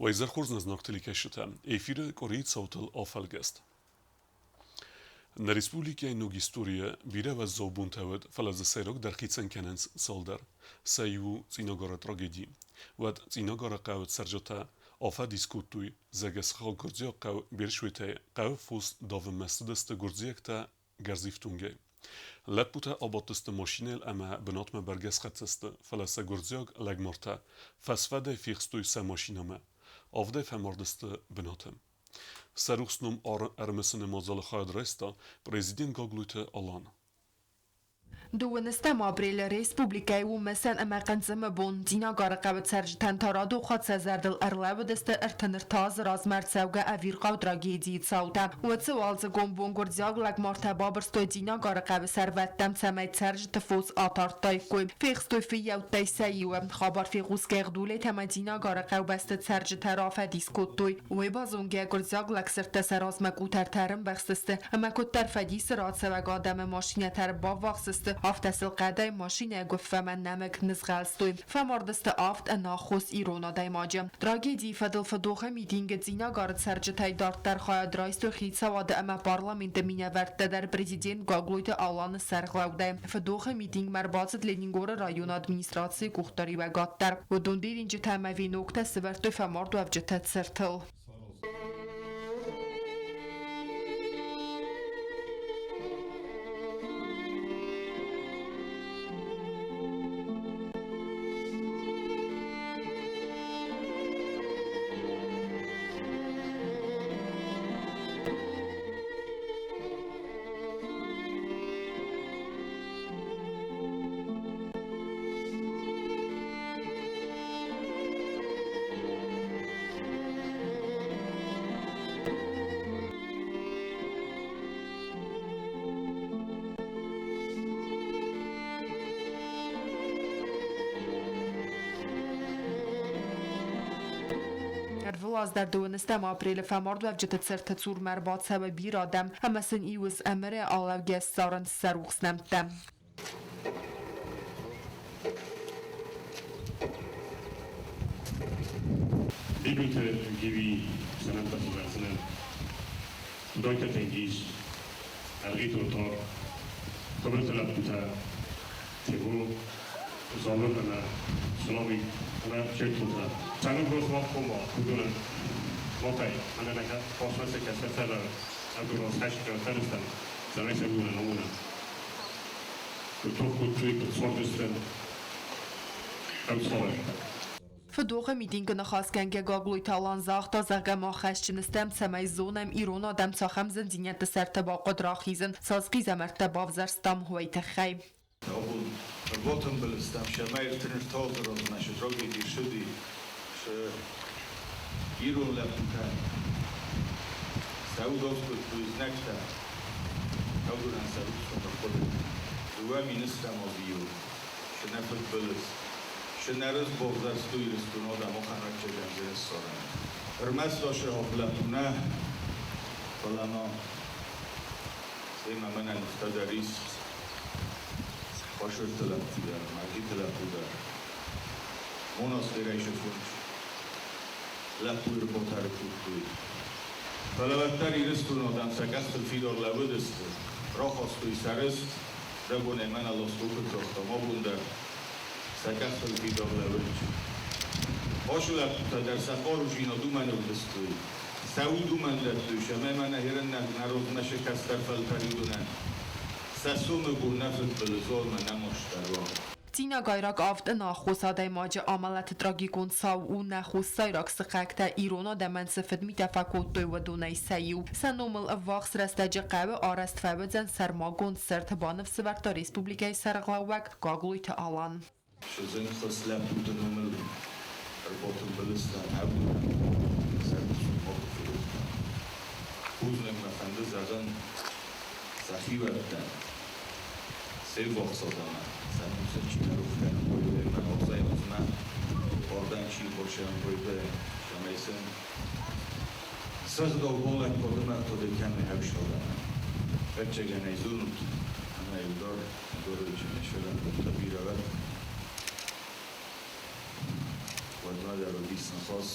Уӕ изӕр хорз нӕ знаг телекӕсджытӕ! Эфиры къуырийы цаутыл афӕлгӕст. Нӕ республикӕйы ног историйы бирӕ уӕззау бонтӕ уыд, фӕлӕ дзы сӕйрагдӕр хицӕн кӕнынц цалдӕр. Сӕ иу у Цъинагары трагеди. Уӕд Цъинагары хъӕуы цӕрджытӕ афӕдис кодтой, зӕгъгӕ, сыхаг гуырдзиаг хъӕу Бершуетӕй хъӕуы фос давынмӕ цыдысты гуырдзиӕгтӕ гӕрзифтонгӕй. Лӕппутӕ абадтысты машинӕйыл ӕмӕ бынатмӕ бӕргӕ схӕццӕ сты, фӕлӕ сӕ гуырдзиаг лӕгмартӕ фӕсвӕдӕй фехстой сӕ машинӕмӕ. Авдӕй фӕмардысты бынаты. Сӕ рухс ном ӕрымысыны мадзалы хайад райста президент Гаглойты Алан. Дыууынӕстӕм апрелы республикӕйы у Мысӕн ӕмӕ Хъынцъымы бон. Цъинагары хъӕуы цӕрджытӕн та радон хатт сӕ зӕрдыл ӕрлӕууыдысты 33 азы размӕ ӕрцӕугӕ ӕвирхъау трагедийы цаутӕ. Уыцы уалдзыгон бон гуырдзиаг лӕгмартӕ бабырстой Цъинагары хъӕуы сӕрвӕттӕм, цӕмӕй цӕрджыты фос атардтаиккой. Фехстой фыййӕуттӕй сӕ иуы. Хабар фехъусгӕ Гъдулетӕ ӕмӕ Цъинагары хъӕубӕсты цӕрджытӕ рафӕдис кодтой. Уый базонгӕ гуырдзиаг лӕгсырдтӕ сӕ размӕ къутӕртӕ ӕрӕмбӕхстысты ӕмӕ куыддӕр фӕдисы рацӕуӕг адӕмы машинӕтӕ ӕрбаввахс сты, афтӕ сыл хъӕдӕй машинӕйы гуыффӕмӕ нӕмыг нызгъӕлстой. Фӕмардысты авд ӕнаххос ирон адӕймаджы. Трагедийы фӕдыл фыдохы митингы Цъинагары цӕрджытӕй дарддӕр хайад райстой хицауады ӕмӕ парламенты минӕвӕрттӕ дӕр президент Гаглойты Аланы сӕргълӕудӕй. Фыдохы митингмӕ ӕрбацыд Ленингоры районы администрацийы къухдариуӕгад дӕр. Уыдон дидинджытӕ ӕмӕ веноктӕ сывӕрдтой фӕмардуӕвджыты цыртыл. Ӕрвылаз дӕр дыууынӕстӕм апрелы фӕмардуӕвджыты цырты цурмӕ ӕрбацӕуы бирӕ адӕм ӕмӕ сын иуыз ӕмырӕй алӕугӕ ссарынц сӕ рухс нӕмттӕ. Бибылты Гиви сӕнӕттӕ фӕзӕгъдзынӕн. Дойты Тенгиз, Ӕргъиты Отор, Хуыбылты лӕппутӕ, Тего, Зауыр ӕмӕ Славик ӕмӕ Чертотӕ. Цӕмӕн росмахъома уыдонӕн махӕй ӕнӕ нӕ фарсмӕ сӕ кӕстӕртӕ ӕгӕрон хӕстытӕ фӕрыстӕм, цӕмӕй сӕ уыдонӕн амонӕм. Куыд тох кодтой, куыд цардыстӕм, ӕмцалӕй. Фыдохы митингы ныхасгӕнгӕ Гаглойты Алан загъта, зӕгъгӕ, мах хӕсджын стӕм, цӕмӕй зонӕм, ирон адӕм цахӕм зындзинӕдты сӕрты бахъуыд рахизын, цас хъизӕмӕрттӕ бавзӕрстам, уый тыххӕй. Абон ӕрбатымбыл стӕм, цӕмӕй ӕртын размӕ цы трагеди ссыди, цы ирон лӕппутӕ сӕ удӕвдз кодтой знӕгтӕ, уыдонӕн сӕ рухсмӕ ныхъхъуыды. 2 мины стӕм азы цы нӕ фыдбылыз, цы нӕ рыз бавзӕрстой Ирыстон адӕм ахӕм ӕвӕццӕгӕн зын ссарӕн. Ӕрмӕст ацы лӕппу нӕ, фӕлӕ ма семӕ мӕнӕн нывтӕ дӕр ис. Хъасырты лӕппу дӕр, Мӕргъиты лӕппу дӕр. Монастырӕй сыфунт лӕппуйы рботары кодтой. Фӕлӕ уӕддӕр Ирыстоны адӕм сӕ къӕхтыл фидар лӕууыдысты, рахастой сӕ рыст, рагонӕй мӕнӕ Лостокы загъта, ма бон дӕр сӕ къӕхтыл фидар лӕууынц. Ацы лӕппутӕ дӕр сӕ хъарудзинад уымӕн ӕвдыстой, сӕ уд уымӕн дӕттой, цӕмӕй мӕнӕ херӕннаг народмӕ сӕ кӕстӕр фӕлтӕр уыдонӕн сӕ сомы бон нӕ фыдбылыз уа нӕ мастдӕр уа. Цъинагайраг авд ӕнаххос адӕймаджы амӕлӕты трагикон цау у нӕ хуссайраг сыхӕгтӕ ирон адӕмӕн цы фыдмитӕ фӕкодтой, уыдонӕй сӕ иу. Сӕ номыл ӕввахс рӕстӕджы хъӕуы арӕзт фӕуыдзӕн сӕрмагонд цырт, баныфсӕвӕрдта республикӕйы сӕргълӕууӕг Гаглойты Алан. Зынгхуыст лӕппуты номыл ӕрбатымбыл стӕм ӕвдулӕн сӕрмагонд. Бузныг мӕ фӕнды зӕгъын сӕ хиуӕттӕн, се ввахс адӕмӕн, сӕ ном сын чи нӕ рох кӕны койдӕй азӕй-азмӕ, ардӕм чи хорзӕнкойдӕй, цӕмӕй сын се гъдау балӕггад ӕмӕ хъуыды кӕной ӕфсадӕнӕн. Ӕвӕццӕгӕн ӕй зонут, ӕмӕ иу дӕр Горечы кодта бирӕ Уӕдмӕ дӕр уыдис ныхас.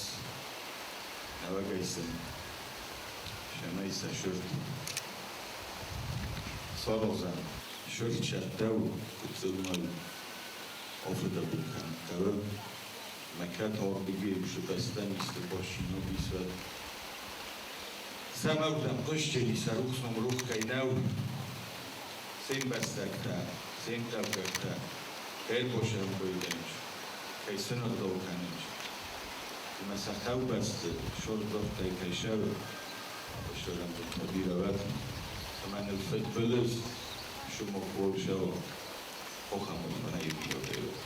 Нӕуӕгӕй сын сӕмӕй сӕ сырд саразӕм. Сырд цӕттӕ у, гыццыл нӕу, афыдӕбон кӕнын хъӕуы. Мӕ кӕд ардыгӕй уыцы бӕстӕм исты басинаг ис, уӕд сӕм ӕвдӕм хъызджыни сӕ рухс ном рох кӕй нӕу, се мбӕстӕгтӕ, се мхъӕуккӕгтӕ кӕй ӕрбасӕрмгоидӕнч, кӕй сын ӕгъдау кӕнынч, ӕмӕ сӕ хъӕубӕсты сордзӕфтӕй кӕй сӕры, сӕрӕнбонтӕ бирӕ уӕд, ӕмӕ ныл фыдбылыз сымах уӕлсӕуа, ахӕм фӕнӕй бирӕ уӕд.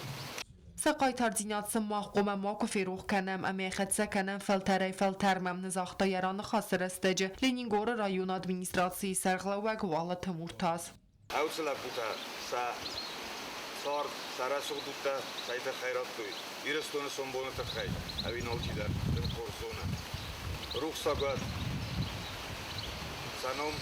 Сӕ хъайтардзинад сын мах хъуамӕ макуы ферох кӕнӕм ӕмӕ хӕццӕ кӕнӕм фӕлтӕрӕй-фӕлтӕрмӕ, загъта йӕ раныхасы рӕстӕджы Ленингоры районы администрацийы сӕргълӕууӕг Уалыты Муртаз. Ацы лӕппутӕ сӕ цард, сӕ рӕсугъд удтӕ цӕй тыххӕй радтой Ирыстоны сомбоны тыххӕй, ӕви алчидӕр тынг хорз зоны. Рухсаг уӕд, сӕ ном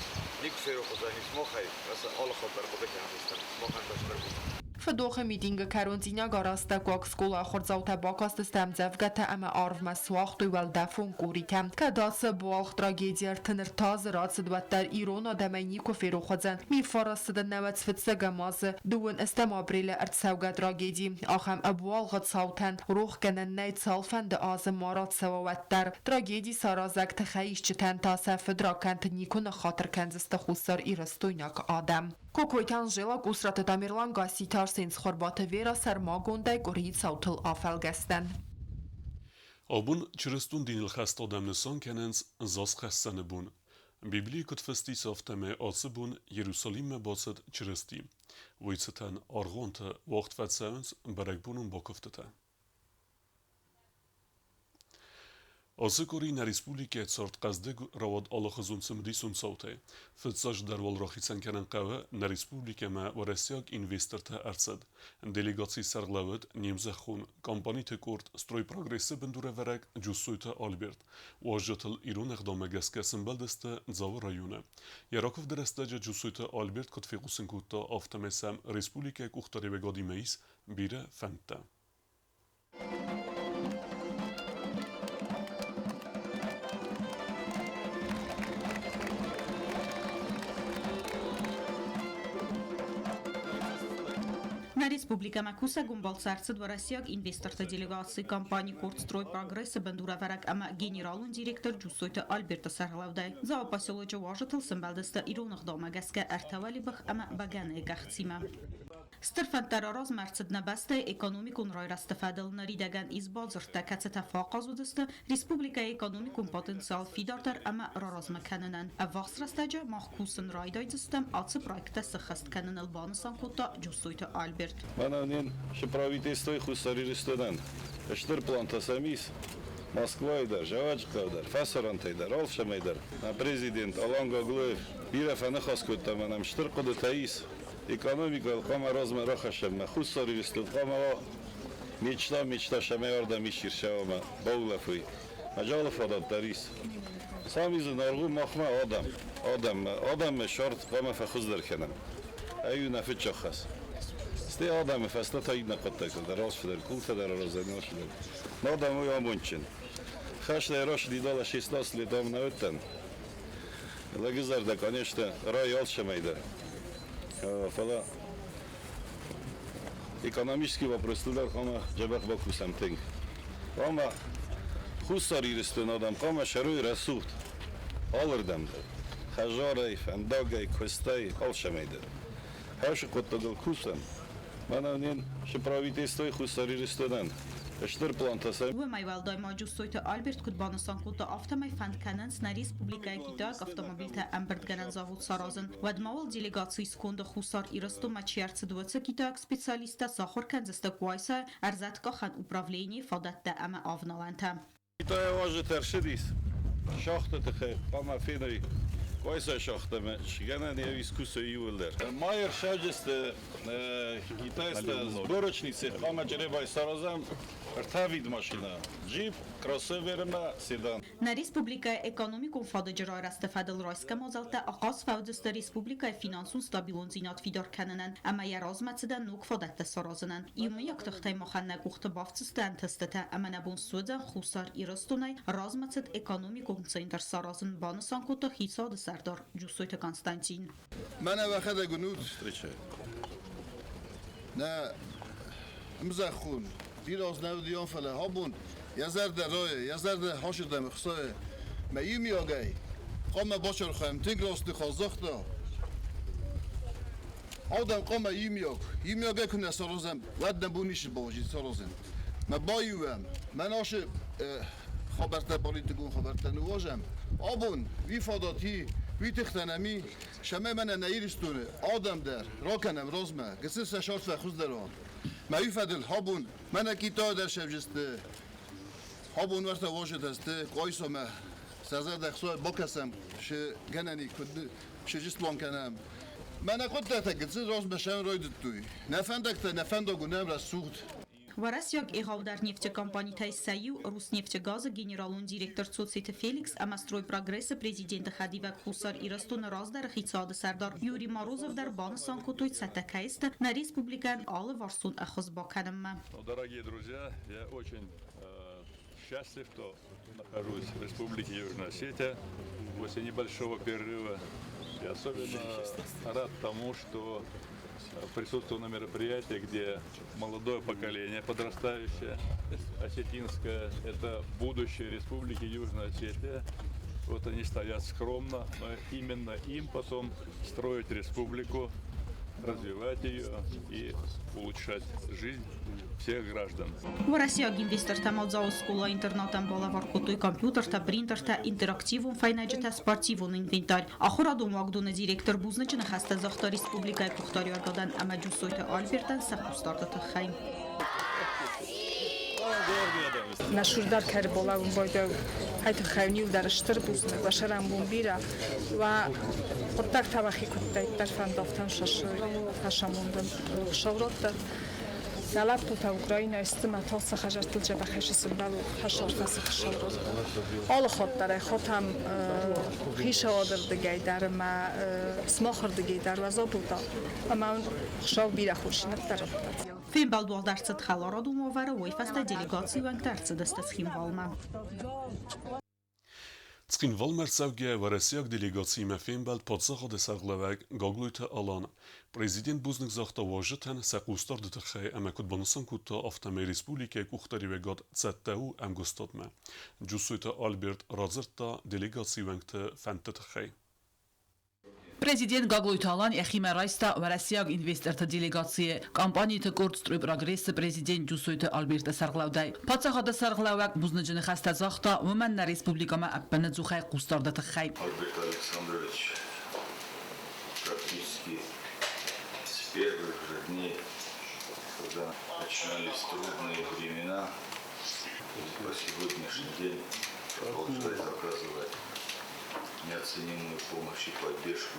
никуы ферох уыдзӕнис махӕй, сӕ алы хатт дӕр хъуыды кӕндзыстӕм, махӕн та стыр бузныг. Фыдохы митингы кӕрон Цъинагары астӕуккаг скъолайы ахуырдзаутӕ бакастысты ӕмдзӕвгӕтӕ ӕмӕ арвмӕ суагътой уӕлдӕфон къоритӕ. Кӕд ацы ӕбуалгъ трагеди 33 азы рацыд, уӕддӕр ирон адӕмӕй никуы ферох уыдзӕн 1995 азы 30 апрелы ӕрцӕугӕ трагеди. Ахӕм ӕбуалгъы цаутӕн рохгӕнӕн нӕй цалфӕнды азы ма рацӕуа, уӕддӕр. Трагеди саразӕг тыхӕйисджытӕн та сӕ фыдракӕнд никуы ныххатыр кӕндзысты хуссарирыстойнаг адӕм. Кокойты Анжела, Къусраты Тамерлан, Гасситы Арсен, Цхуырбаты Вера сӕрмагондӕй къуырийы цаутыл афӕлгӕстӕн. Абон чырыстон диныл хӕст адӕм нысан кӕнынц Зазхӕссӕны бон. Библийы куыд фыст ис, афтӕмӕй ацы бон Иерусалиммӕ бацыд Чырысти. Уый цытӕн аргъуанты уагъд фӕцӕуынц бӕрӕгбонон бакуывдтытӕ. Ацы къуыри нӕ республикӕйы цард хъӕздыг рауад алыхуызон цымыдисон цаутӕй. Фыццаджыдӕр уал рахицӕн кӕнын хъӕуы, нӕ республикӕмӕ уӕрӕсейаг инвестортӕ ӕрцыд. Делегацийы сӕргълӕууӕг не мзӕххон компаниты къорд «Стройпрогресс-ы» бындурӕвӕрӕг Джуссойты Альберт. Уазджытыл ирон ӕгъдаумӕ гӕсгӕ сӕмбӕлдысты Дзауы районы. Йӕ ракуывды рӕстӕджы Джуссойты Альберт куыд фехъусын кодта, афтӕмӕй сӕм республикӕйы къухдариуӕгадимӕ ис бирӕ фӕндтӕ. Нӕ республикӕмӕ кусӕгон балцы ӕрцыд уӕрӕсейаг инвесторты делегаци компани «Кортстройпрогресс-ы» бындурӕвӕрӕг ӕмӕ генералон директор Джуссойты Альберты сӕргълӕудӕй. Дзауы поселочы уазджытыл сӕмбӕлдысты ирон ӕгъдаумӕ гӕсгӕ ӕртӕ уӕлибӕх ӕмӕ бӕгӕныйы кӕхцимӕ. Стыр фӕндтӕ размӕ ӕрцыд нӕ бӕстӕйы экономикон райрӕзты фӕдыл ныридӕгӕн ис бадзырдтӕ, кӕцытӕ фӕахъаз уыдзысты республикӕйы экономикон потенциал фидардӕр ӕмӕ раразмӕ кӕнынӕн. Ӕввахс рӕстӕджы мах кусын райдайдзыстӕм ацы проекттӕ сӕххӕст кӕныныл, банысан кодта Джуссойты Альберт. Мӕнӕ нын цы правительствойы Хуссар Ирыстонӕн стыр плантӕ сӕм ис, Москвайы дӕр, Зӕвӕджыхъӕуы дӕр, фӕсарӕнтӕй дӕр, алцӕмӕй дӕр. Нӕ президент Алан Гаглоев бирӕ фӕныхас кодта, мӕнӕм стыр хъуыдытӕ ис. Экономикӕйыл хъуамӕ размӕ рахӕссӕм, нӕ Хуссар Ирыстон хъуамӕ уа мечта, мечта сӕмӕй ардӕм исирсӕуа баулӕфой. Аджалы фадат дӕр ис. Сами зынаргъ у махмӕ адӕм. Адӕммӕ, адӕммӕ сӕрд хъуамӕ фӕхуыздӕр кӕнӕм. Ай у нӕ фыццаг хӕс. Стӕй адӕмы фӕстӕ та иннӕ хъуыддӕгтӕ дӕр алцыдӕр, къултӕ дӕр аразӕн алцыдӕр. Адӕм уый амондджын. Хӕстӕй рацыди далӕ 16 лет ам нӕ уыдтӕн. Лӕгы зӕрдӕ, конечно, райы алцӕмӕй дӕр. Фӕлӕ экономический вопросты дӕр хъуамӕ дзӕбӕх бакусӕм тынг. Хъуамӕ Хуссар Ирыстоны адӕм хъуамӕ сӕрой рӕсугъд алырдӕм дӕр. Хӕдзарӕй, фӕндагӕй, куыстӕй, алцӕмӕй дӕр. Хӕсы хъуыддагыл кусӕм. Мӕнӕ нын цы правительствойы Хуссар Ирыстонӕн стыр плантӕ сӕ. Уымӕй уӕлдай ма Джуссойты Альберт куыд банысан кодта, афтӕмӕй фӕнд кӕнынц нӕ республикӕйы китайаг автомобильтӕ ӕмбырдгӕнӕн завод саразын. Уӕдмӕ уал делегацийы сконды Хуссар Ирыстонмӕ чи ӕрцыд, уыцы китайаг специалисттӕ сахуыр кӕндзысты Къуайсайы ӕрзӕткъахӕн управленийы фадӕттӕ ӕмӕ авналӕнтӕ. Китайы уазджытӕ ӕрцыдис шахты тыххӕй, хъуамӕ феной. Къуайса шахтӕмӕ сгӕнӕн йӕ искусство иууылдӕр. Майер шаджысты китайцтӕ сборочный цех хъуамӕ Чъребайы саразӕм ӕртӕвид машинӕ, джип, кроссовер ӕмӕ седан. Нӕ республикӕйы экономикон фадыджы райрӕзты фӕдыл райсгӕ мадзӕлттӕ ахъаз фӕуыдзысты республикӕйы финансон стабилондзинад фидар кӕнынӕн ӕмӕ йӕ размӕцыдӕн ног фадӕттӕ саразынӕн. Иумӕйаг тыхтӕй махӕн нӕ къухты бафтдзысты ӕнтыстытӕ ӕмӕ нӕ бон суыдзӕн Хуссар Ирыстонӕй размӕцыд экономикон центр саразын, банысан кодта Хицауады сӕрдар Джусойты Константин. Мӕнӕ уӕхӕдӕг уынут, нӕ мзӕххон бирӕ нӕ уыдион, фӕлӕ абон йӕ зӕрдӕ райы, йӕ зӕрдӕ хасырдӕм ӕхсайы. Мӕ иумиагӕй хъуамӕ бацархайӕм тынг раст ныхас загъта. Адӕм хъуамӕ иумиаг, иумиагӕй куы нӕ саразӕм, уӕд нӕ бон ницы бауадзид саразын. Мӕ баиуӕм, мӕ нашы хабӕрттӕ, политикон хабӕрттӕ ныууазӕм. Абон уый фадат и, уый тыхтӕ нӕм и, цӕмӕй мӕнӕ нӕ Ирыстоны адӕм дӕр ракӕнӕм размӕ, гыццыл сӕ цард фӕхуыздӕр уа. Мӕ уый фӕдыл абон мӕнӕ Китайы дӕр сӕвзысты, абон уӕртӕ уазджытӕ сты Къуайсамӕ, сӕ зӕрдӕ хцой бакӕсӕм, шы гӕнӕн и, куыд сыджыслон кӕнӕм. Мӕнӕ хъуыддӕгтӕ гыццыл размӕ сӕм райдыдтой. Нӕ фӕндӕгтӕ, нӕ фӕндаг у нӕм рӕсугъд. Уӕрӕсейаг егъаудӕр нефтекомпанитӕй сӕ иу Руснефтегаз-ы генералон директор Цоциты Феликс ӕмӕ Стройпрогресс-ы президенты хӕдивӕг Хуссар Ирыстоны раздӕры хицауады сӕрдар Юрий Морозов дӕр банысан кодтой, цӕттӕ кӕй сты нӕ республикӕйӕн алыварсон ӕххуыс бакӕнынмӕ. Дорогие друзья, я очень счастлив, что нахожусь в Республике Южная Осетия после небольшого перерыва. И особенно рад тому, что присутствую на мероприятии, где молодое поколение, подрастающее, осетинское, это будущее Республики Южная Осетия. Вот они стоят скромно, но именно им потом строить республику, развивать ее и улучшать жизнь всех граждан. Уӕрӕсейаг инвестортӕ ма Дзауы скъола-интернатӕн балӕвар кодтой компьютертӕ, принтертӕ, интерактивон фӕйнӕджытӕ, спортивон инвентарь. Ахуырадон уагдоны директор бузныджы ныхӕстӕ загъта республикӕйы къухдариуӕгадӕн ӕмӕ Джусойты Альбертӕн сӕ хъусдарды тыххӕй. Нӕ сурдӕр кӕрболауын байдау ай тыххӕй ниу дӕр стыр бузныг, уӕ сӕрӕнбон бирӕ, уӕ хъуыддӕгтӕ уӕхи куыддӕриддӕр фӕндӕгтӕн фӕсамондӕн рухсауродтӕд. Нӕ лӕппутӕ Украинӕйы сты мӕ тагъд сӕ хӕдзӕрттыл дзӕбӕхӕй сымбӕлой, хӕсартӕ цы хсауродта. Алы хатт дӕр ӕй хатӕм хицауады рдыгӕй дӕр ӕмӕ сымахырдыгӕй дӕр уӕ забота ӕмӕ уын Хуыцау бирӕ хорздзинӕдтӕ раттӕд. Фембӕлд уагъд ӕрцыд хӕларадон уавӕры, уый фӕстӕ делегацийы уӕнгтӕ ӕрцыдысты Цхинвалмӕ. Цхинвалмӕ ӕрцӕугӕ уӕрӕсейаг делегациимӕ фембӕлд паддзахады сӕргълӕууӕг Гаглойты Алан. Президент бузныг загъта уазджытӕн сӕ хъусдарды тыххӕй ӕмӕ куыд банысан кодта, афтӕмӕй республикӕйы къухдариуӕгад цӕттӕ у ӕмгуыстадмӕ. Джусойты Альберт радзырдта делегацийы уӕнгты фӕндты тыххӕй. Президент Гаглойты Алан йӕхимӕ райста уӕрӕсейаг инвесторты делегацийы компаниты къорд «Стройпрогресс»-ы президент Джусойты Альберты сӕргълӕудӕй. Паддзахады сӕргълӕууӕг бузныджы ныхӕстӕ загъта, уымӕн нӕ республикӕмӕ ӕппынӕдзухӕй хъусдарды тыххӕй. Альберт Александрович практически с первых же дней, когда начинались трудные времена, по сегодняшний день продолжает оказывать неоценимую помощь и поддержку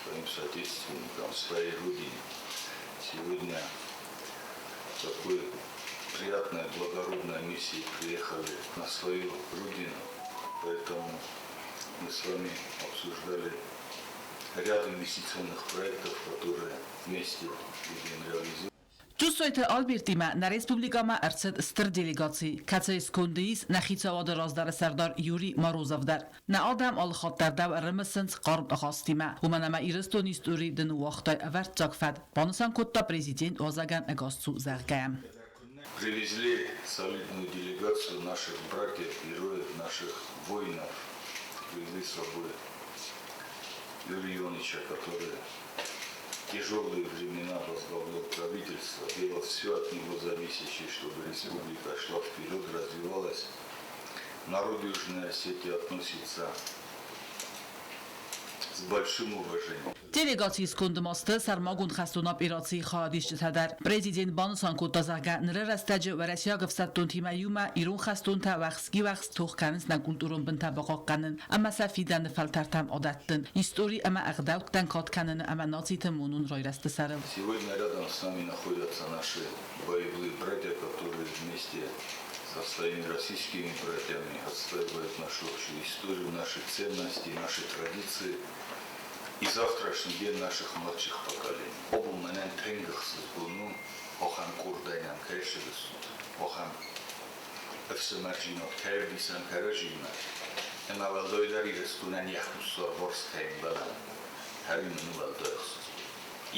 своим соотечественникам, своей родине. Сегодня такой приятной, благородной миссией приехали на свою родину. Поэтому мы с вами обсуждали ряд инвестиционных проектов, которые вместе будем реализовывать. Джусойты Альбертимӕ нӕ республикӕмӕ ӕрцыд стыр делегаци, кӕцыйы сконды ис нӕ хицауады раздӕры сӕрдар Юрий Морозов дӕр. Нӕ адӕм алыхатт дӕр дӕу ӕрымысынц хъарм ахастимӕ, уымӕн ӕмӕ Ирыстоны истори дын ныууагътай ӕвӕрццаг фӕд, банысан кодта президент уазӕгӕн ӕгасцу зӕгъгӕ. Привезли солидную делегацию наших братьев, героев, наших воинов. Привезли с собой Юрия Ионыча, который в тяжелые времена возглавлял правительство, делал все от него зависящее, чтобы республика шла вперед, развивалась. Народ Южной Осетии относится с С большим уважением. Делегацийы сконды ма сты сӕрмагонд хӕстон операцийы хайадисджытӕ дӕр. Президент банысан кодта, зӕгъгӕ, ныры рӕстӕджы уӕрӕсейаг ӕфсӕддонтимӕ иумӕ ирон хӕстонтӕ уӕхски-уӕхск тох кӕнынц нӕ культурон бынтӕ бахъахъхъӕнын ӕмӕ сӕ фидӕны фӕлтӕртӕм адӕттын, истори ӕмӕ ӕгъдӕуттӕн кад кӕныны ӕмӕ нациты монон райрӕзты сӕрыл. Сегодня рядом с нами находятся наши боевые братья, которые вместе со своими российскими братьями отстаивают нашу общую историю, наши ценности, наши традиции и завтрашний день наших младших поколений. Абон мӕнӕн тынг ӕхсызгон у, ахӕм къордӕй нӕм кӕй ссыдыстут, ахӕм ӕфсымӕрдзинад кӕй ӕвдисӕм кӕрӕдзимӕ, ӕмӕ уӕлдайдӕр Ирыстонӕн йӕ хуссарварс кӕй ӕмбӕлӕм, уый мын у уӕлдай ӕхсызгон.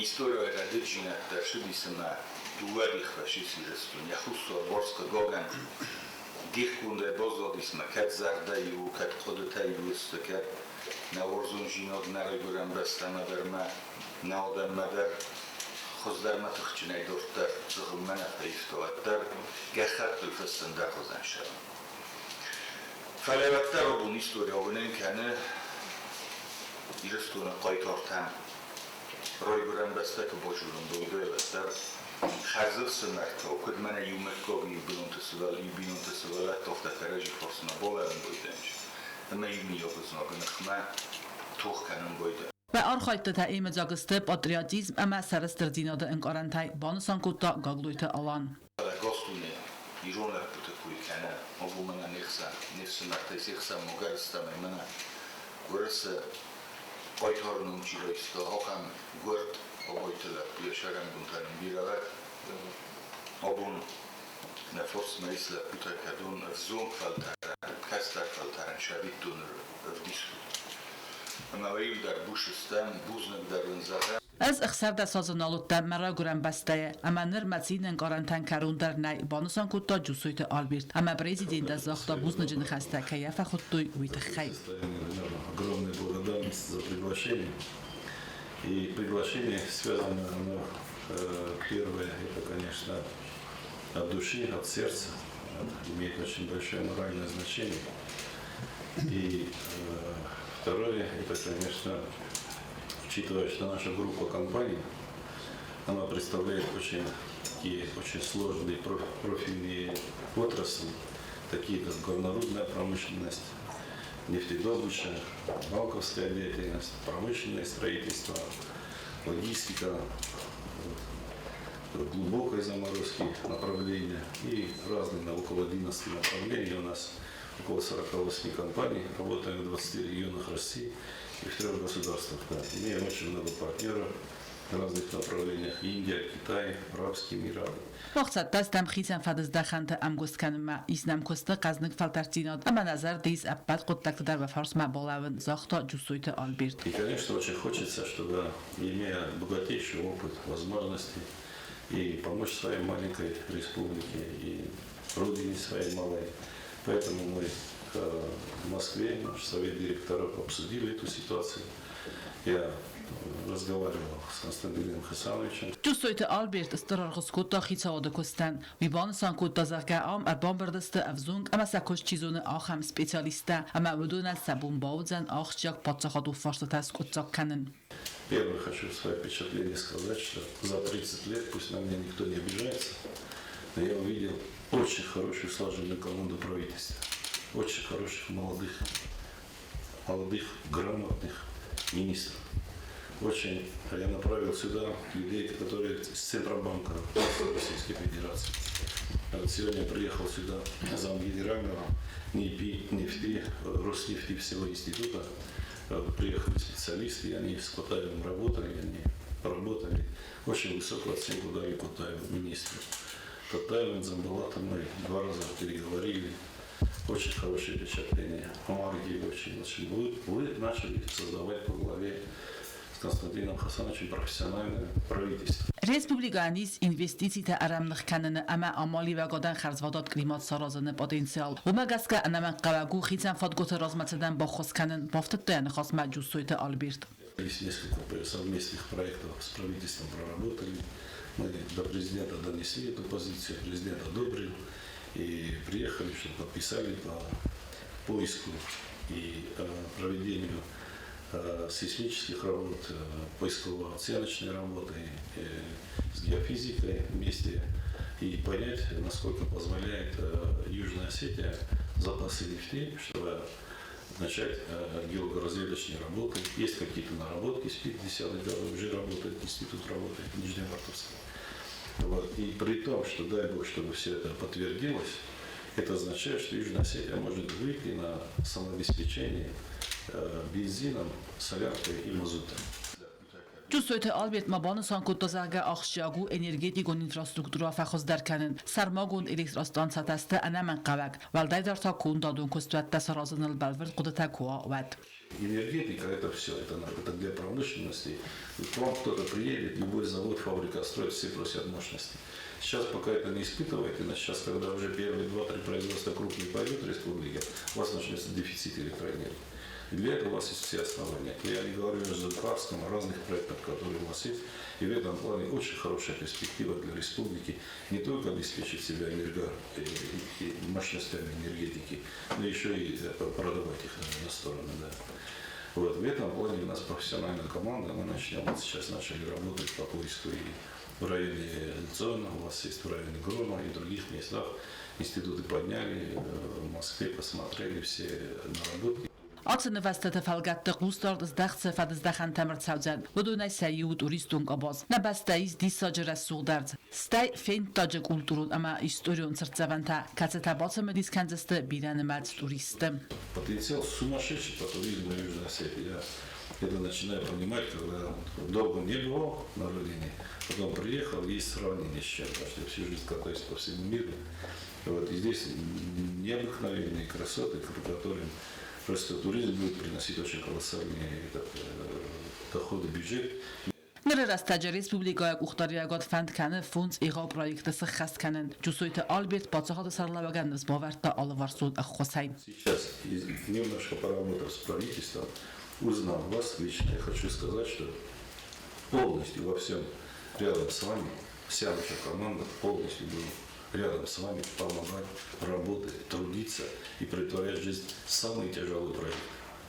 Историйы рӕдыддзинӕдтӕ ссыдис ӕмӕ дыууӕ дих фӕцис Ирыстон. Йӕ хуссарварс, хъыгагӕн, дихгондӕй баззадис ӕмӕ кӕд зӕрдӕйы у, кӕд хъуыдытӕй у сты, кӕд нӕ уарзондзинад нӕ райгуырӕн бӕстӕмӕ дӕр ӕмӕ нӕ адӕммӕ дӕр хуыздӕрмӕ тыхджынӕй дарддӕр зыгъуыммӕ нӕ фӕивта, уӕддӕр гӕххӕттыл фыссын дӕр хуызӕн сӕрӕн. Фӕлӕ уӕддӕр абон истори уынын кӕны Ирыстоны хъайтартӕн райгуырӕн бӕстӕ куы базонын, уӕдӕй уӕддӕр хӕрзӕфсымӕртау, куыд мӕнӕ иу мыггаг иу бинонты сывӕл иу бинонты сывӕллӕттӕ, афтӕ кӕрӕдзи фарсмӕ балӕууын байдайынц ӕмӕ иумиаг знагы ныхмӕ тох кӕнын байдайынц. Уӕ архайдтытӕ ӕмыдзаг сты патриотизм ӕмӕ сӕрыстырдзинады ӕнкъарӕнтӕй, банысан кодта Гаглойты Алан. Фӕлӕ гас дуне ирон лӕппуты кой кӕны, абон мӕнӕ не хсӕн, не фсымӕртӕй се хсӕн могӕрыстӕмӕй мӕнӕ Уырысы хъайтары ном чи райста, ахӕм гуырд Абайты лӕппу йӕ сӕрӕнбонтӕ нын бирӕ лӕг. Абон нӕ фарсмӕ ис лӕппутӕ, кӕдон ӕвзонг фӕлтӕрӕн, кӕстӕр фӕлтӕрӕн сабитдоны ӕвдисут. Ӕмӕ уӕ иу дӕр бус стӕм, бузныг дӕр уын зӕгъӕм. Ӕз 16 азы нал уыдтӕн мӕ райгуырӕн бӕстӕйы, ӕмӕ ныр мӕ цины ӕнкъарӕнтӕн кӕрон дӕр нӕй, банысан кодта Джусойты Альберт. Ӕмӕ президентӕн загъта бузныджы ныхӕстӕ, кӕй йӕ фӕхуыдтой, уый тыххӕй. Огромная благодарность за приглашение. И приглашение связано оно, первое, это, конечно, от души, от сердца, имеет очень большое моральное значение. И второе, это, конечно, учитывая, что наша группа компаний, она представляет очень такие очень сложные профильные отрасли, такие как горнорудная промышленность, нефтедобыча, банковская деятельность, промышленное строительство, логистика, вот, глубокой заморозки направления и разные, на около 11 направлений у нас около 48 компаний, работаем в 20 регионах России и в трех государствах. Да. Имеем очень много партнеров в разных направлениях. Индия, Китай, Арабские Эмираты. Мах цӕттӕ стӕм хицӕн фӕдыздӕхӕнты ӕмгуыст кӕнынмӕ, ис нӕм куысты хъӕзныг фӕлтӕрддзинад ӕмӕ нӕ зӕрды ис ӕппӕт хъуыддӕгты дӕр уӕ фарсмӕ балӕууын, загъта Джусойты Альберт. И, конечно, очень хочется, чтобы, имея богатейший опыт, возможности и помочь своей маленькой республике, и родине своей малой. Поэтому мы в Москве, наш совет директоров, обсудили эту ситуацию. Я разговаривал с Константином Хасановичем. Джусойты Альберт стыр аргъ скодта хицауады куыстӕн. Уый банысан кодта, зӕгъгӕ, ам ӕрбамбырд сты ӕвзонг ӕмӕ сӕ куыст чи зоны, ахӕм специалисттӕ, ӕмӕ уыдонӕн сӕ бон бауыдзӕн ахсджиаг паддзахадон фарстатӕ скъуыддзаг кӕнын. Первое хочу свое впечатление сказать, что за 30 лет, пусть на меня никто не обижается, но я увидел очень хорошую слаженную команду правительства, очень хороших молодых, молодых, грамотных министров. Очень я направил сюда людей, которые с Центробанка Российской Федерации. Вот сегодня приехал сюда зам генерального НИПИ, нефти, Роснефти всего института. Приехали специалисты, и они с Катаевым работали, они работали. Очень высокую оценку дали Катаеву, министру. Катаевым, Дзамболатом мы два раза переговорили. Очень хорошее впечатление. Омар очень, очень. Вы начали создавать по главе с Константином Хасановичем профессиональное правительство. Республикӕйӕн ис инвестицитӕ ӕрӕмных кӕныны ӕмӕ амалиуӕгадӕн хӕрзвадат климат саразыны потенциал. Уымӕ гӕсгӕ ӕнӕмӕнгхъӕуӕг у хицӕн фадгуыты размӕцыдӕн баххуыс кӕнын, бафтыдта йӕ ныхасмӕ Джусойты Альберт. Есть несколько совместных проектов с правительством проработали. Мы до президента донесли эту позицию, президент одобрил. И приехали, чтобы подписали по поиску и проведению сейсмических работ, поисково-оценочной работы с геофизикой вместе и понять, насколько позволяет Южная Осетия запасы нефти, чтобы начать геологоразведочные работы. Есть какие-то наработки с 50-х годов, уже работает, институт работает в Нижневартовске. Вот. И при том, что дай бог, чтобы все это подтвердилось, это означает, что Южная Осетия может выйти на самообеспечение бензином, соляркой и мазутом. Джуссойты Альберт ма банысан кодта, зӕгъгӕ, ахсджиаг у энергетикон инфраструктурӕ фӕхуыздӕр кӕнын, сӕрмагонд электростанцӕтӕ сты ӕнӕмӕнгхъӕуӕг, уӕлдайдӕр та кондадон куыстуӕттӕ саразыныл бӕлвырд хъуыдытӕ куы уа, уӕд. Энергетика – это все, это для промышленности. К вам кто-то приедет, любой завод, фабрика строит, все просят мощности. Сейчас пока это не испытываете, но сейчас, когда уже первые 2-3 производства крупные пойдут в республике, у вас начнется дефицит электроэнергии. И для этого у вас есть все основания. Я не говорю о Зубарском, о разных проектах, которые у вас есть. И в этом плане очень хорошая перспектива для республики не только обеспечить себя мощностями энергетики, но еще и продавать их на стороны. Да. Вот, в этом плане у нас профессиональная команда, мы начнем, вот сейчас начали работать по поиску и в районе Зона, у вас есть в районе Грома и других местах. Институты подняли, в Москве посмотрели все наработки. Ацы нывӕзтыты фӕлгӕтты хъусдард здӕхт цы фӕдыздӕхӕнтӕм ӕрцӕудзӕн, уыдонӕй сӕ иу у туристон къабаз. Нӕ бӕстӕйы ис диссаджы рӕсугъд ӕрдз, стӕй фенддаджы культурон ӕмӕ историон цыртдзӕвӕнтӕ, кӕцытӕ бацымыдис кӕндзысты бирӕнымӕц туристты. Потенциал сумасшедший по туризму Южной Осетии. Я это начинаю понимать, когда долго не бывал на родине, потом приехал, есть сравнение с чем, потому что я всю жизнь катаюсь по всему миру. Вот, и здесь необыкновенные красоты, по которым просто туризм будет приносить очень колоссальные доходы в бюджет. Ныры рӕстӕджы республикӕйы къухдариуӕгад фӕнд кӕны фондз егъау проекты сыххӕст кӕнын. Джусойты Альберт паддзахады сӕргълӕууӕгӕн ныфс бавӕрдта алыварсон ӕххуысӕй. Сейчас, немножко поработав с правительством, узнав вас лично, я хочу сказать, что полностью во всем рядом с вами, вся наша команда полностью будет рядом с вами помогать, работать, трудиться и претворять в жизнь самые тяжелые проекты.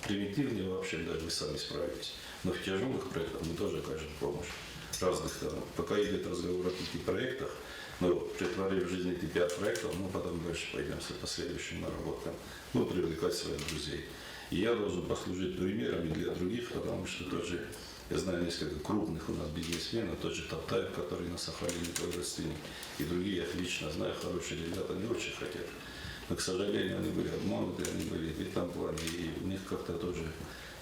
Примитивные вообще, да, вы сами справитесь. Но в тяжелых проектах мы тоже окажем помощь. Разных там. Пока идет разговор о 5 проектах, но претворив в жизнь эти 5 проектов, мы потом дальше пойдем с последующим наработкам. Ну, привлекать своих друзей. И я должен послужить примером и для других, потому что тоже я знаю несколько крупных у нас бизнесменов, тот же Топтаев, который на Сахалине, твой родственник, и другие, я их лично знаю, хорошие ребята, они очень хотят. Но, к сожалению, они были обмануты, они были в этом плане, и у них как-то тоже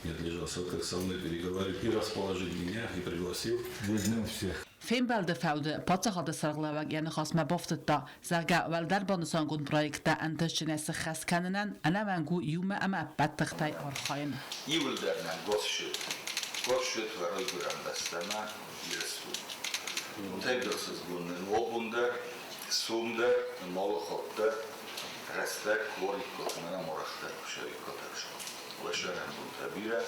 не отлежался. Вот как со мной переговорил и расположил меня, и пригласил. Возьмем всех. Фембӕлды фӕуды паддзахады сӕргълӕууӕг йӕ ныхасмӕ бафтыдта, зӕгъгӕ, уӕлдӕрбанысангонд проекттӕ ӕнтыстджынӕй сыххӕст кӕнынӕн ӕнӕмӕнг у иумӕ ӕмӕ ӕппӕт тыхтӕй архайын. Иууылдӕр нӕм гос ссыд. Гос ссыд уӕ райгуырӕн бӕстӕмӕ, Ирыстон. Тынг ӕхсызгон нын у абон дӕр, сом дӕр, нын алы хатт дӕр рӕстӕг куы уариккат ӕмӕ нӕм арӕхдӕр куы цӕуиккат ӕхсӕв. Уӕ цӕрӕнбонтӕ бирӕ,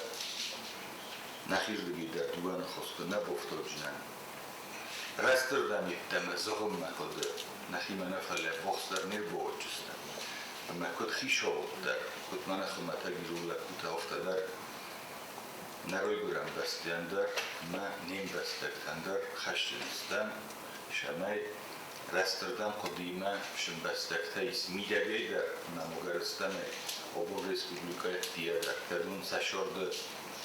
нӕхирдыгӕй дӕр дыууӕ ныхас куы нӕ бафтауджынӕн. Рӕстырдӕм йеддӕмӕ зӕгъынмӕ хъуыды нӕхимӕ нӕ, фӕлӕ ӕввахсдӕр не рбауадздзыстӕм. Ӕмӕ куыд хицауад дӕр, куыд мӕнӕ хуымӕтӕг ирон лӕппутӕ, афтӕ дӕр нӕ райгуырӕн бӕстӕйӕн дӕр ӕмӕ не мбӕстӕгтӕн дӕр хӕсджын стӕм, цӕмӕй рӕстырдӕм хъуыдыимӕ сымбӕстӕгтӕ ис мидӕгӕй дӕр ӕмӕ Могӕрыстонӕй абон республикӕйы ӕддейӕ дӕр, кӕд уын сӕ сӕрды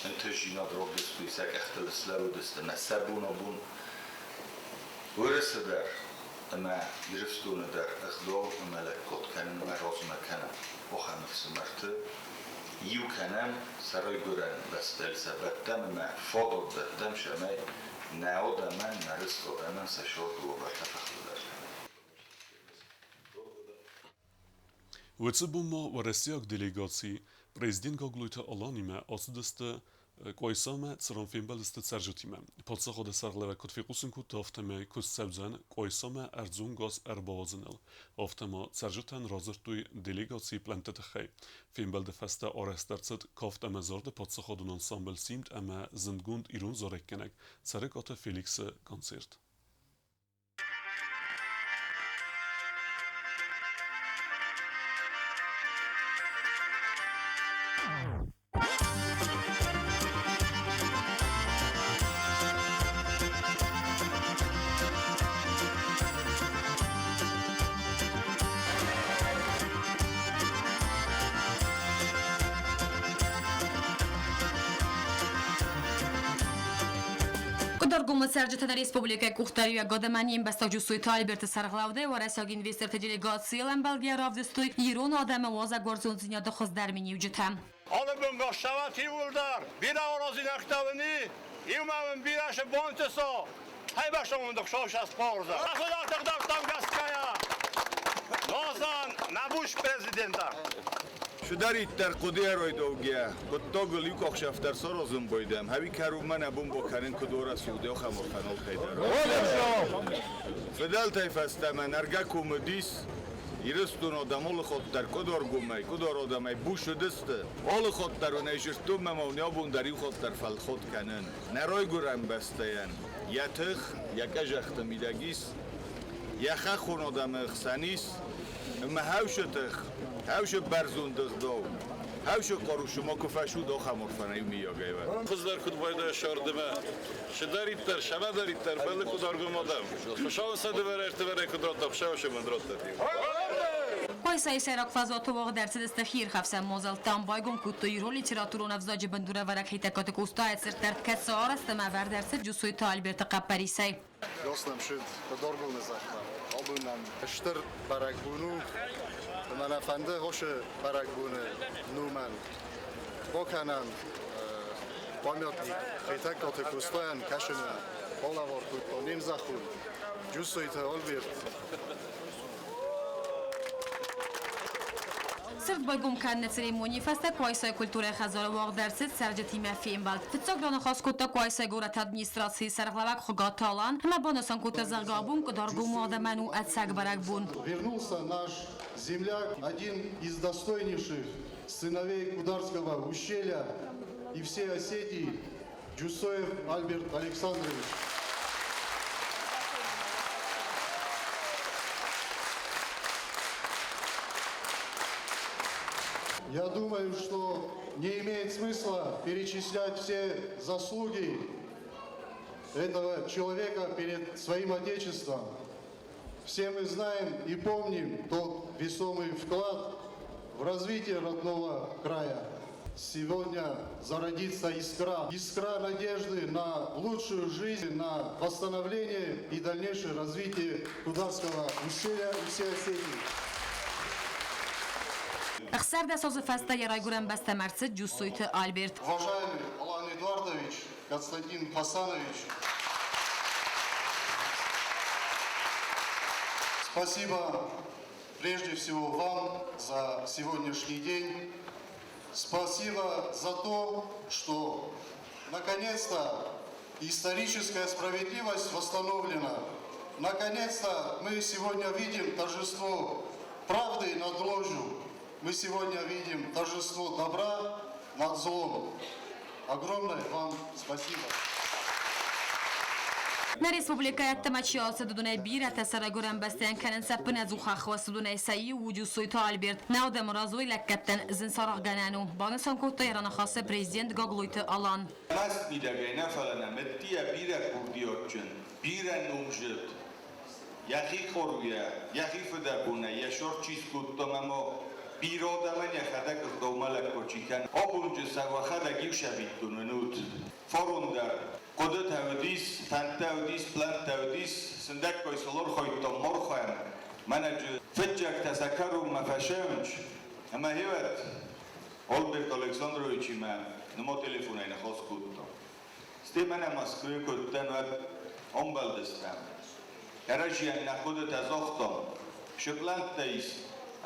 ӕнтыстдзинад равдыстой, сӕ къӕхтыл слӕууыдысты ӕмӕ сӕ бон абон Уӕрӕсе дӕр ӕмӕ Ирыстоны дӕр ӕгъдау ӕмӕ лӕггад кӕнынмӕ размӕ кӕнӕм. Ахӕм ӕфсымӕрты иу кӕнӕм, сӕ райгуырӕн бӕстӕйыл сӕ бӕттӕм ӕмӕ фадат дӕттӕм, цӕмӕй нӕ адӕмӕн, нӕ рыст адӕмӕн сӕ царды уавӕртӕ фӕхуыздӕр кӕной. Уыцы бон ма уӕрӕсейаг делегаци президент Гаглойты Аланимӕ ацыдысты Къуайсамӕ, цыран фембӕлдысты цӕрджытимӕ. Паддзахады сӕргълӕууӕг куыд фехъусын кодта, афтӕмӕй куыст цӕудзӕн Къуайсамӕ ӕрдзон газ ӕрбауадзыныл. Афтӕ ма цӕрджытӕн радзырдтой делегацийы плӕнтты тыххӕй. Фембӕлды фӕстӕ арӕзт ӕрцыд кафт ӕмӕ зарды паддзахадон ансамбль Симд ӕмӕ зындгонд ирон зарӕггӕнӕг Цӕрыкъаты Феликсы концерт. Къуыдаргомы цӕрджытӕ нӕ республикӕйы къухдариуӕгад ӕмӕ не мбӕстаг Джусойты Альберты сӕргълӕудӕй уӕрӕсейаг инвесторты делегацийыл ӕмбӕлгӕйӕ равдыстой ирон адӕмы уазӕгуарзондзинады хуыздӕр миниуджытӕ. Алы бон иууылдӕр бирӕ аразинӕгтӕ уын и, иумӕ уын бирӕ бонты со, хайбӕстон хсӕв спорза. Государством гӕсгӕйӕ, Нозан набуш президента. Шудариддӕр хъуыдыйӕройдоугӕ, хъуыддагыл иу къахсӕфтӕр саразын байдӕм, хӕви кӕрунмӕ нӕ бон бакӕнын куыд орӕсугъд охӕморфӕнол хайдӕр. Фыдӕлтӕй фӕстӕмӕ нӕргӕ комы дис, Ирыстон адӕм алы хатт дӕр къуыдаргомӕй, къуыдар адӕмӕй бус уыдысты. Алы хатт дӕр уын ӕй зыдтон ӕмӕ уын абон дӕр иу хатт дӕр фӕлхат кӕнын. Нӕ райгуырӕн бӕстӕйӕн йӕ тых, йӕ къӕзӕхты мидӕг ис, йӕ хӕххон адӕмы хсӕн ис, ӕмӕ хӕусы тых, хӕусы бӕрзонд ӕгъдау, хӕусы хъару ма куы фӕсуд ахӕм орфӕнӕй миййагӕй. Хуыздӕр куыд байдайа сӕрдымӕ, чидӕриддӕр, сӕмӕдӕриддӕр бӕллы къуыдаргом адӕм. Хуыцауы сӕ дывӕр-ӕртывӕрӕй куыд радта, Хуыцауы сӕмӕн радта. Къуайсайы сӕйраг фӕзуаты уагъд ӕрцыдысты хиирхӕфсӕн мадзӕлттӕ. Байгом кодтой ирон литературон ӕвзаджы бындурӕвӕрӕг Хетӕгкаты Къостайы цырт дӕр, кӕцы арӕзт ӕмӕ ӕвӕрд ӕрцыд Джусойты Альберты хъӕппӕрисӕй. Гос нӕм сыд Къуыдаргомы зӕхмӕ. Абон нӕм стыр бӕрӕгбон у, ӕмӕ нӕ фӕнды хосы бӕрӕгбоны номӕн бакӕнӕм памятник Хетӕгкаты Къостайӕн, кӕсыны балӕвар кодта не мзӕххон Джусойты Альберт. Цырт байгом кӕныны церемонийы фӕстӕ Къуайсайы культурӕйы хӕдзары уагъд ӕрцыд цӕрджытимӕ фембӕлд. Фыццаг раныхас кодта Къуайсайы горӕты администрацийы сӕргълӕууӕг Хуыгаты Алан ӕмӕ банысан кодта, зӕгъгӕ, абон Къуыдаргомы адӕмӕн у ӕцӕг бӕрӕгбон. Вернулся наш земляк, один из достойнейших сыновей Кударского ущелья и всей Осетии, Джусоев Альберт Александрович. Я думаю, что не имеет смысла перечислять все заслуги этого человека перед своим Отечеством. Все мы знаем и помним тот весомый вклад в развитие родного края. Сегодня зародится искра, искра надежды на лучшую жизнь, на восстановление и дальнейшее развитие Кударского ущелья и всей Осетии. 16 азы фӕстӕ йӕ райгуырӕн бӕстӕм ӕрцыд Джусойты Альберт. Уважаемый Алан Эдуардович, Константин Хасанович, спасибо прежде всего вам за сегодняшний день. Спасибо за то, что наконец-то историческая справедливость восстановлена. Наконец-то мы сегодня видим торжество правды над ложью. Мы сегодня видим торжество добра над злом. Огромное вам спасибо. Нӕ республикӕйы ӕддӕмӕ чи ацыд, уыдонӕй бирӕтӕ сӕ райгуырӕн бӕстӕйӕн кӕнынц ӕппынӕдзух ӕххуыс. Уыдонӕй сӕ иу у Джусойты Альберт. Нӕ адӕмы раз уый лӕггӕдтӕн зын саргъгӕнӕн у, банысан кодта йӕ раныхасы президент Гаглойты Алан. Маст мидӕгӕй нӕ, фӕлӕ нӕм ӕддийӕ бирӕ курдиатджын, бирӕ номзыд, йӕхи хъаруйӕ, йӕхи фыдӕбонӕй йӕ сӕр чи скодта ӕмӕ бирӕ адӕмӕн йӕхӕдӕг ӕгъдаумӕ лӕггад чи кӕны. Абонджы сӕ уӕхӕдӕг иу сӕвиттон уынут. Фарон дӕр хъуыдытӕ уыдис, фӕндтӕ уыдис, плӕнттӕ уыдис, сындӕггай сыл архайдтам, архайӕм. Мӕнӕджы фыццӕгтӕ сӕ кӕронмӕ фӕсӕуынц, ӕмӕ хевӕд Альберт Александровичимӕ ныма телефонӕй ныхас кодтам. Стӕй мӕнӕ Москвайы куы уыдтӕн, уӕд ӕмбӕлдыстӕм. Кӕрӕдзийӕн нӕ хъуыдытӕ загътам, цы плӕнттӕ ис,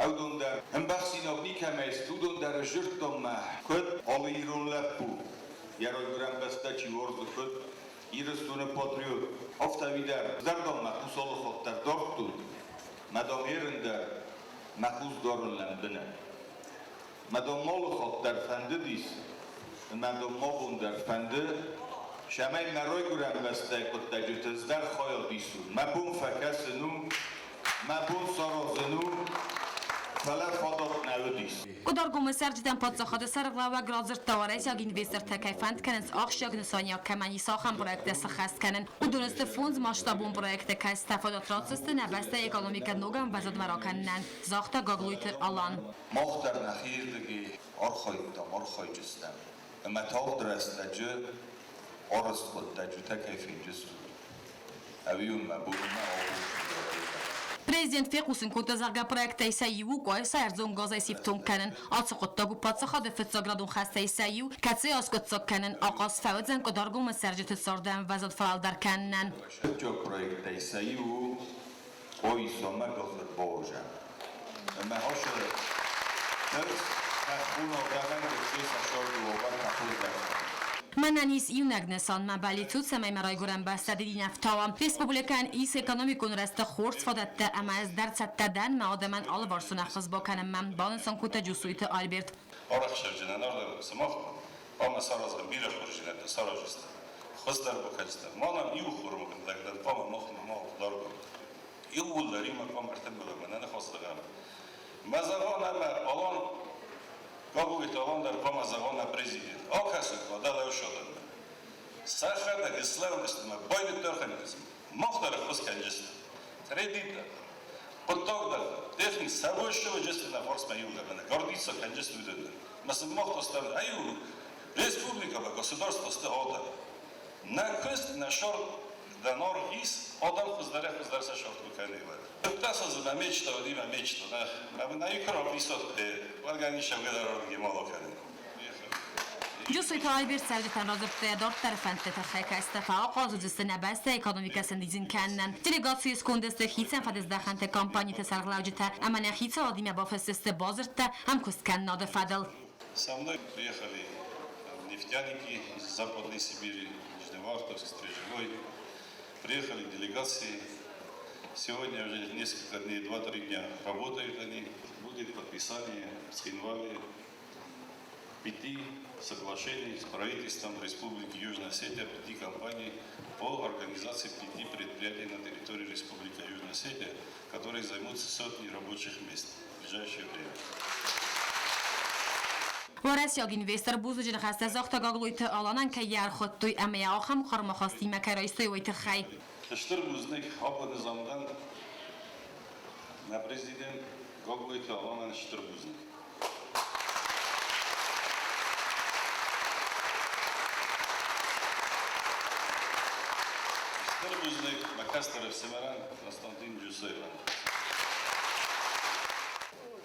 уыдон дӕр ӕмбӕхсинаг никӕмӕ ис, уыдон дӕр сдзырдтам мӕ. Куыд алы ирон лӕппу, йӕ райгуырӕн бӕстӕ чи уарзы, куыд Ирыстоны патриот, афтӕ уый дӕр зӕрдӕм мӕ хъус алы хатт дӕр дардтон, мӕ дам ерын дӕр мӕ хъус дарын лӕмбынӕг. Мӕ дам алы хатт дӕр фӕндыдис, ӕмӕ дам ма бон дӕр фӕнды, цӕмӕй мӕ райгуырӕн бӕстӕйы хъуыддаджыты ӕз дӕр хайад исон. Мӕ бон фӕкӕсын у, мӕ бон саразын у, фӕлӕ фадат нӕ уыдис. Къуыдаргомы цӕрджытӕн паддзахады сӕргълӕууӕг радзырдта, уӕрӕсейаг инвестортӕ кӕй фӕнд кӕнынц ахсджиаг нысаниуӕг кӕмӕн ис, ахӕм проекттӕ сӕххӕст кӕнын. Уыдон сты фондз масштабон проекты, кӕцытӕ фадат ратдзысты нӕ бӕстӕйы экономикӕ ног ӕмвӕзадмӕ ракӕнынӕн, загъта Гаглойты Алан. Мах дӕр нӕхирдыгӕй архайдтам, архайджыстӕм. Ӕмӕ тагъд рӕстӕджы Арӕзт хъуыддӕджытӕ кӕй фенджыстут, ӕви уын мӕ бон у мӕ аххосджын дӕр? Президент фехъусын кодта, зӕгъгӕ, проекттӕй сӕ иу у Къуайса ӕрдзон газӕй сифтонг кӕнын. Ацы хъуыддаг у паддзахады фыццаградон хӕстӕй сӕ иу, кӕцыйы аскъуыддзаг кӕнын ахъаз фӕуыдзӕн Къуыдаргомы цӕрджыты царды ӕмвӕзад фӕуӕлдӕр кӕнынӕн. Фыццаг проекттӕй сӕ иу у Къуайсамӕ газ ӕрбауазӕн. Ӕмӕ ацы ныр хӕххон адӕмӕн гыццыл сӕ царды уавӕртӕ хуыздӕр кӕны. Мӕнӕн ис иунӕг нысан, мӕ бӕллиц у, цӕмӕй мӕ райгуырӕн бӕстӕ дидинӕфтауа. Республикӕйӕн ис экономикон рӕзты хорз фадӕттӕ ӕмӕ ӕз дӕр цӕттӕ дӕн мӕ адӕмӕн алыварсон ӕххуыс бакӕнынмӕ, банысан кодта Джусойты Альберт. Арӕхстджынӕн ардӕм сымах хъуамӕ саразӕм бирӕ хорздзинӕдтӕ сараздзыстӕм, хуыздӕр бакӕндзыстӕм. Ма нӕм иу хурмӕ лӕг дӕр хъуамӕ махмӕ ма даргъ. Иууылдӕр иумӕ хъуамӕ ӕртымбылӕм, нӕ ныхас зӕгъӕм. Мӕ зӕгъон ӕмӕ Алан Гаглойты Алан дӕр хъуамӕ зӕгъон нӕ президент. Акӕсут ма дӕлӕ ӕфсадӕнмӕ. Сӕхӕдӕг слӕудысты мӕ байдыдтой архайдтысты. Мах дӕр ӕххуыс кӕнджысты. Кредит дӕр, хъуыддаг дӕр, техник сӕвӕссӕвӕджысты нӕ фарсмӕ иугӕр нӕ гордиться кӕнджысты уыдон дӕр. Мӕ сын мах та стӕм, ай у республикӕмӕ, государство сты адӕм. Нӕ куыст, нӕ сӕр дӕ наргъ ис, адӕм хуыздӕрӕй-хуыздӕр сӕ сӕфт куы кӕной, уӕд. Фыдтӕ дзы мӕ мечта уыди, мӕ мечта. Мӕ нӕ икра присадкӕ, уӕдгӕ ничӕмгӕ дӕр ардыги мала кӕнын. Джусойты Альберт цӕрджытӕн радзырдта йӕ дарддӕры фӕндты тыххӕй, кӕцытӕ фӕахъаз уыдзысты нӕ бӕстӕйы экономикӕ сӕндидзын кӕнынӕн. Делегацийы сконды сты хицӕн фӕдыздӕхӕнты компаниты сӕргълӕуджытӕ ӕмӕ нӕ хицауадимӕ бафысдзысты бадзырдтӕ ӕмкуысткӕнынады фӕдыл. Со мной приехали нефтяники из Западной Сибири, Нижневартовск, Стрежевой. Приехали делегации. Сегодня уже несколько дней, 2-3 дня работают они. Будет подписание в Цхинвале 5 соглашений с правительством Республики Южная Осетия, 5 компаний по организации 5 предприятий на территории Республики Южная Осетия, которые займутся сотни рабочих мест в ближайшее время. Уӕрӕсейаг инвестор бузныджы ныхӕстӕ загъта Гаглойты Аланӕн, кӕй йӕ ӕрхуыдтой ӕмӕ йӕ ахӕм хъарм ахастимӕ кӕй райстой, уый тыххӕй. Стыр бузныг абоны замдӕн нӕ президент Гаглойты Аланӕн стыр бузныг. Стыр бузныг мӕ кӕстӕр ӕфсымӕрӕн Константин Джусоевӕн.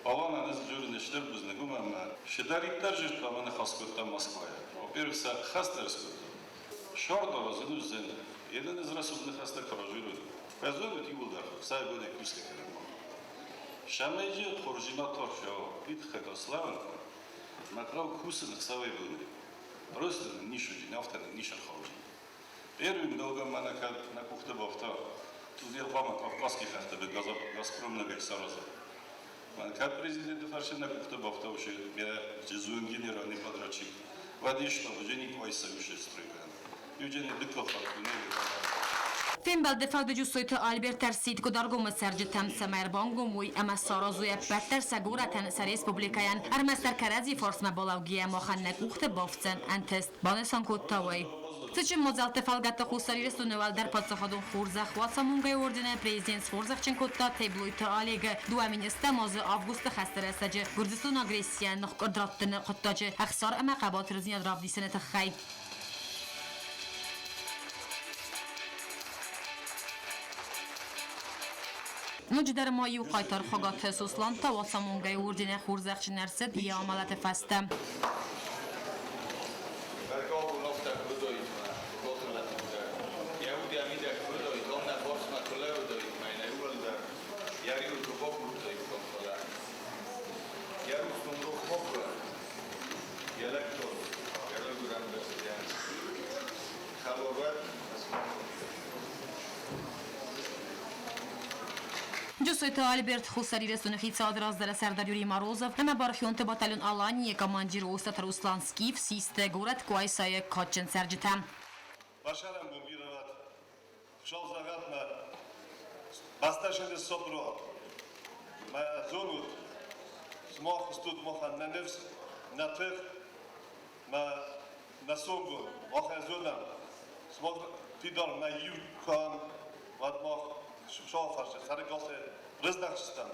Аланӕн ӕз дзурын стыр бузныг, уымӕн ӕмӕ чидӕриддӕр зыдта мӕ ныхас кодта Москвайы. Во-первых, сӕ хӕстӕр скодта. Сӕрдары зын уыдзӕн, йе нӕниз рӕсугъд ныхӕстӕ куы разурой. Фӕзонут иууылдӕр, сӕ бонӕй кусгӕ кӕнын ма. Сӕмӕджы хорздзинад торчау, уый тыххӕй та слӕууын мӕ хъӕуы кусын ӕхсӕвӕй бонӕй. Просто нын ницы уыди, афтӕ нын ницы ӕрхауди. Первым долгом мӕнӕ кӕд нӕ къухты бафта, тунел хъуамӕ Кавказский хӕхты Газпромнагӕй сараза. Мӕн кӕд президенты фӕрцы нӕ къухты бафта уыцы йӕ зуын генеральный подрядчик, уӕд ис уже Къуайса уыцы стройкӕйӕн. Евгений дыккаг хатт тунелы Фембӕлды фӕуды Джусойты Альберт ӕрсидт Къуыдаргомы цӕрджытӕм, цӕмӕй ӕрбангом уой ӕмӕ саразой ӕппӕт дӕр сӕ горӕтӕн, сӕ республикӕйӕн. Ӕрмӕстдӕр кӕрӕдзи фарсмӕ балӕугӕйӕ махӕн нӕ къухты бафтдзӕн ӕнтыст, банысан кодта уый. Цытджын мадзӕлтты фӕлгӕтты Хуссар Ирыстоны уӕлдӕр паддзахадон хорзӕх Уацамонгӕйы орденӕй президент схорзӕхджын кодта Теблойты Олегы. 2010 азы августы хӕсты рӕстӕджы Гуырдзыстоны агрессийӕн ныхкъуырд раттыны хъуыддаджы ӕхсар ӕмӕ хъӕбатырдзинад равдисыны тыххӕй. Ноджыдӕр ма иу хъайтар Хуыгаты Сослан та Уацамонгӕйы орденӕй хорзӕхджын ӕрцыд йӕ амӕлӕты фӕстӕ. Бӕргӕ афтӕ куы уыдаид мӕ Хуыгаты лӕппу дӕр. Йӕ уд йӕ мидӕг куы уыдаид, аннӕ фарсмӕ куы лӕууыдаид, мӕнӕ иууылдӕр йӕ риуы куы бакодтаиккам, фӕлӕ йӕ рухс ном рох макуы уӕд. Йӕ лӕггад, йӕ райгуырӕн бӕстӕйӕн хӕлар уӕд. Джусойты Альберт, Хуссар Ирыстоны хицауады раздӕры сӕрдар Юрий Морозов ӕмӕ бархионты батальон «Алания» командир Остаты Руслан Скиф систы горӕт Къуайсайы кадджын цӕрджытӕ. Башарӕн бон бирӕ Хуыцау зӕгъӕд мӕ бӕстӕ сопро мӕ зонут, сымах стут махӕн нӕ ныфс, нӕ тых, мӕ нӕ сомбон, мах ӕй зонӕм. Сымах фидар мӕ иу кӕм, уӕд мах Хуыцауы фӕрцы сӕрыгасӕй рыздӕхдзыстӕм.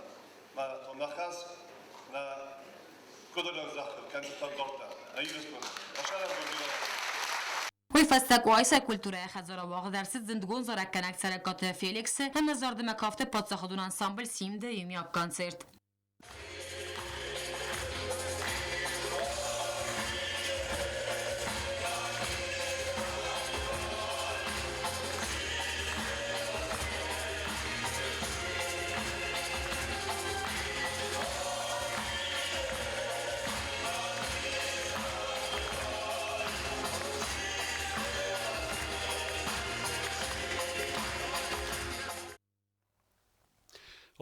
Мӕ нӕ хӕс, нӕ куыдылӕн зӕххыл кӕнджытӕн дарддӕр, нӕ Ирыстоны. Башарӕн бон бирӕ. Уый фӕстӕ Къуайсайы культурӕйы хӕдзары уагъд ӕрцыд зындгонд зарӕггӕнӕг Цӕрӕгкаты Феликсы ӕмӕ зардымӕ кафты паддзахадон ансамбль Симд-ы иумиаг концерт.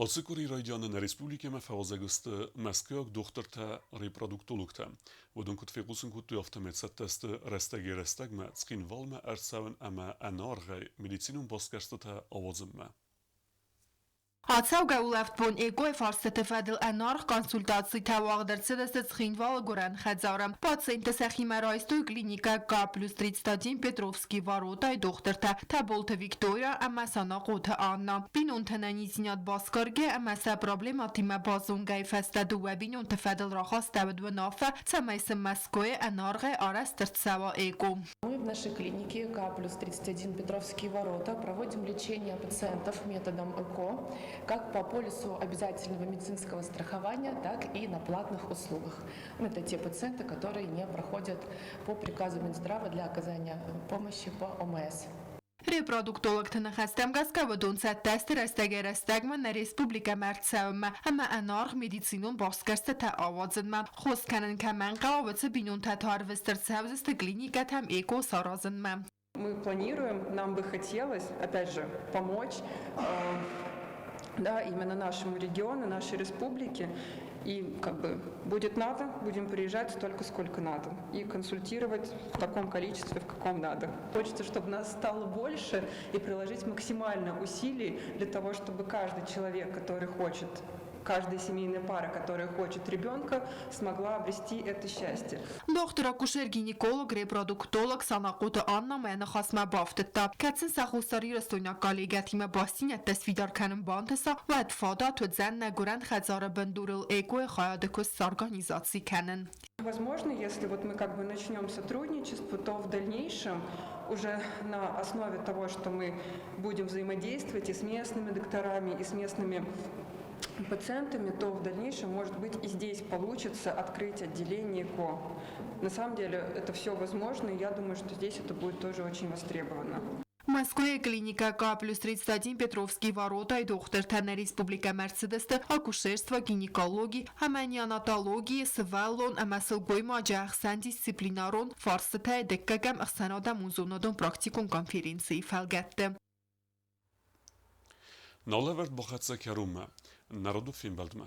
Ацы къуыри райдианы нӕ республикӕмӕ фӕуазӕг сты мӕскуыйаг дохтыртӕ-репродуктологтӕ. Уыдон куыд фехъусын кодтой, афтӕмӕй цӕттӕ сты рӕстӕгӕй-рӕстӕгмӕ Цхинвалмӕ ӕрцӕуын ӕмӕ ӕнӕаргъӕй медицинон басгӕрстытӕ ауадзынмӕ. Ацӕугӕ улӕфтбон ЭКО-йы фарстыты фӕдыл ӕнаргъ консультацитӕ уагъд ӕрцыдысты Цхинвалы гуырӕн хӕдзары. Пациенттӕ сӕхимӕ райстой клиникӕ К+31 Петровские ворота-йы дохтыртӕ Тӕболты Виктория ӕмӕ Санахъоты Анна. Бинонтӕн ӕнӕниздзинад басгаргӕ ӕмӕ сӕ проблемӕтимӕ базонгӕйы фӕстӕ дыууӕ бинонты фӕдыл рахастӕуыд уынаффӕ, цӕмӕй сын Мӕскуыйы ӕнаргъӕй арӕзт ӕрцӕуа ЭКО. Мы в нашей клинике К плюс 31 Петровские ворота проводим лечение пациентов методом ЭКО как по полису обязательного медицинского страхования, так и на платных услугах. Это те пациенты, которые не проходят по приказу Минздрава для оказания помощи по ОМС. Репродуктологты ныхӕстӕм гӕсгӕ уыдон цӕттӕ сты рӕстӕгӕй-рӕстӕгмӕ нӕ республикӕмӕ ӕрцӕуынмӕ ӕмӕ ӕнаргъ медицинон басгӕрстытӕ ауадзынмӕ. Хос кӕнын кӕмӕн хъӕуы, уыцы бинонтӕ та ӕрвыст ӕрцӕудзысты клиникӕтӕм ЭКО саразынмӕ. Мы планируем, нам бы хотелось, опять же, помочь да, именно нашему региону, нашей республике. И как бы будет надо, будем приезжать столько, сколько надо. И консультировать в таком количестве, в каком надо. Хочется, чтобы нас стало больше и приложить максимально усилий для того, чтобы каждый человек, который хочет каждая семейная пара, которая хочет ребенка, смогла обрести это счастье. Дохтыр-акушер-гинеколог, репродуктолог Санахъоты Анна мӕ ныхасмӕ бафтыдта, кӕд сын сӕ хуссарирыстойнаг коллегӕтимӕ бастдзинӕдтӕ сфидар кӕнын бантыса, уӕд фадат уыдзӕн нӕ гуырӕн хӕдзары бындурыл ЭКО-йы хайады куыст сорганизаци кӕнын. Возможно, если вот мы как бы начнем сотрудничество, то в дальнейшем уже на основе того, что мы будем взаимодействовать и с местными докторами, и с местными пациентами, то в дальнейшем, может быть, и здесь получится открыть отделение ЭКО. На самом деле это все возможно, и я думаю, что здесь это будет тоже очень востребовано. Мӕскуыйы клиникӕ К плюс 31 Петровские ворота-йы дохтыртӕ нӕ республикӕмӕ ӕрцыдысты акушерство, гинекологи ӕмӕ неонатологийы, сывӕллон ӕмӕ сылгоймаджы ӕхсӕн дисциплинарон фарстытӕй дыккӕгӕм ӕхсӕнадӕмон зонадон-практикон конференцийы фӕлгӕтты. Налӕвӕрд бахӕццӕ кӕронмӕ. Народы фембӕлдмӕ.